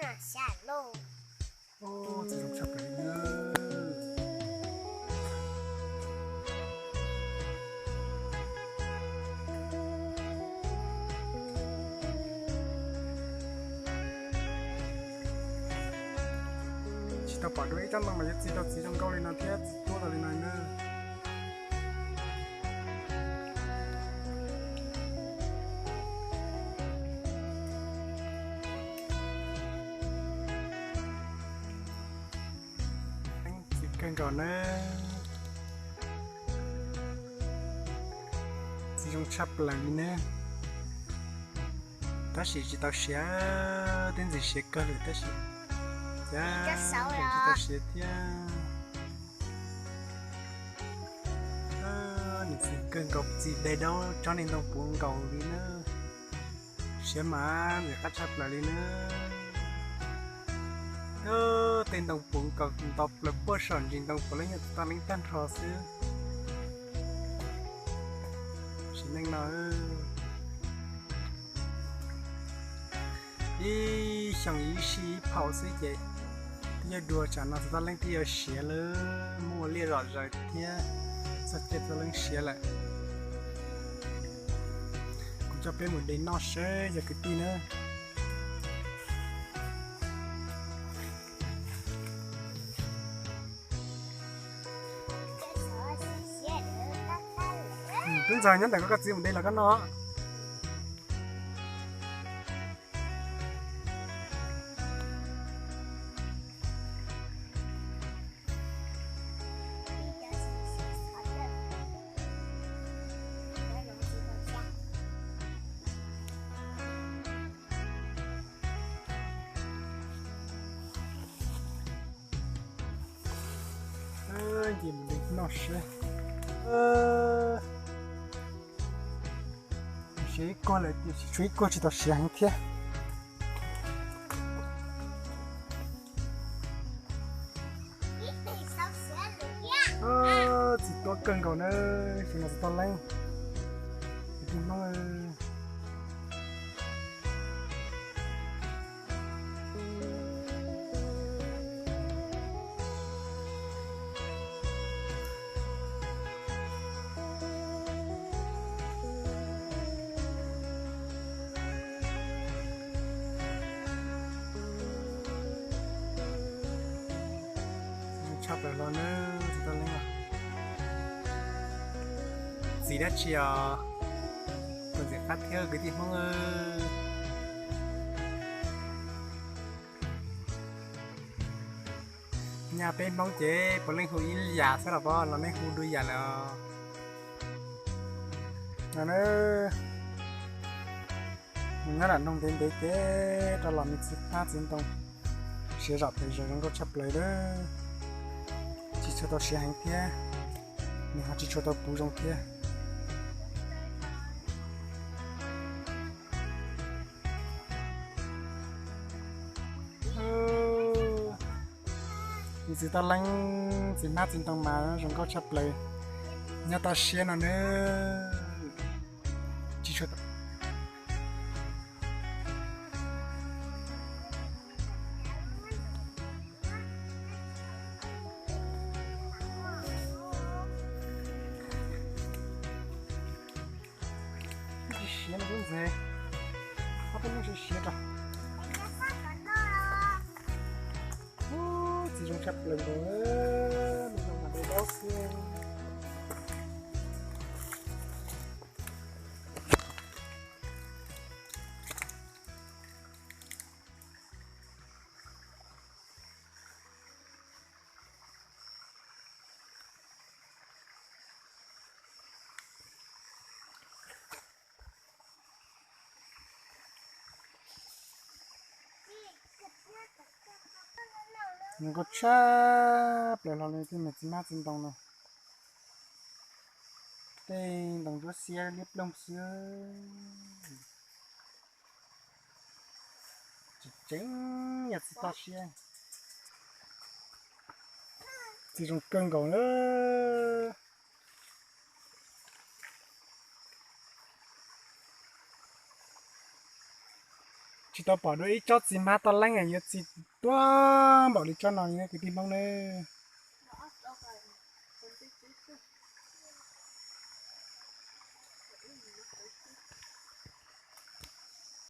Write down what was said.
Txiv zoo tshaj plaws li na. Tsis tau pom dua ib tsob ntoo mas yuav txi rau txiv zoo nkauj li no thiab txi tuab tau li no na. Txi kawg nkaus na. Txi zoo tshaj plaws li na. Tab sis tsis tau siav, twb ntxim siav kawg lawm tab sis cas tsis tau siav thiab. Nws txi kawg nkaus, txi dai daub tsob niag ntoo puv nkaus li na. Siav mas ntxim qab tshaj plaws li na. Tej ntoo puv nkaus nto plaws puag saum ntsis ntoo puav leej yog txiv toj leeb tag nrho xwb. Sim neej no ib xyoos ib sij ib phaum xwb ces twb yuav dua, tsam no txiv toj leeb twb yuav siav lawm, muaj ua liaj zom zaws thiab, txog caij txiv toj leeb siav lawm. Kuv coj peb mus de noj seb cov kwv tij na. Twb ntxog nyob ntawm koj, koj txiv mus de los koj noj. Ces mus de noj seb. Siav ib kuag lawm, tshuav ib kuag tsis tau siav heev thiab. Txiv tuab kawg nkaus na, tsis no txiv toj leeb. Kwv tij Hmoob. Tshaj plaws los na, txiv toj leeb. Txiv dab tsi os, puas ntxim qab thiab kwv tij Hmoob. Nyaj peb Hmoob ces puav leej hu ib yam xwb los pab, los nej hu dua yam lawm os. No na, mus nyob nram nroog ntev ntev ces rov los me txiv hmab txiv ntoo siav zom pes zaws zoo nkauj tshaj plaws lawm. Tsis tshua tau siav heev thiab, nws ho tsis tshua tau puv zoo thiab. Txiv toj leeb, txiv hmab txiv ntoo mas zoo nkauj tshaj plaws. Nyob toj siab no nawb, tsis tshua tau siav no lub ntxeg, ob peb hnub siav siav rau. Txiv zoo tshaj plaws nkaus, me zoo mas dai daub xwb. Zoo nkauj tshaj plaws hlo li tej me txiv hmab txiv ntoo no. Tej ntoo ntsuab xiab liab ploog xwb. Tseem tseem yog txiv toj siab. Txiv zoo kawg nkaus lawm. Tsis tau pom dua ib tsob txiv hmab toj leeb yuav txi tuag npaum li tsob no li kwv tij Hmoob nawb.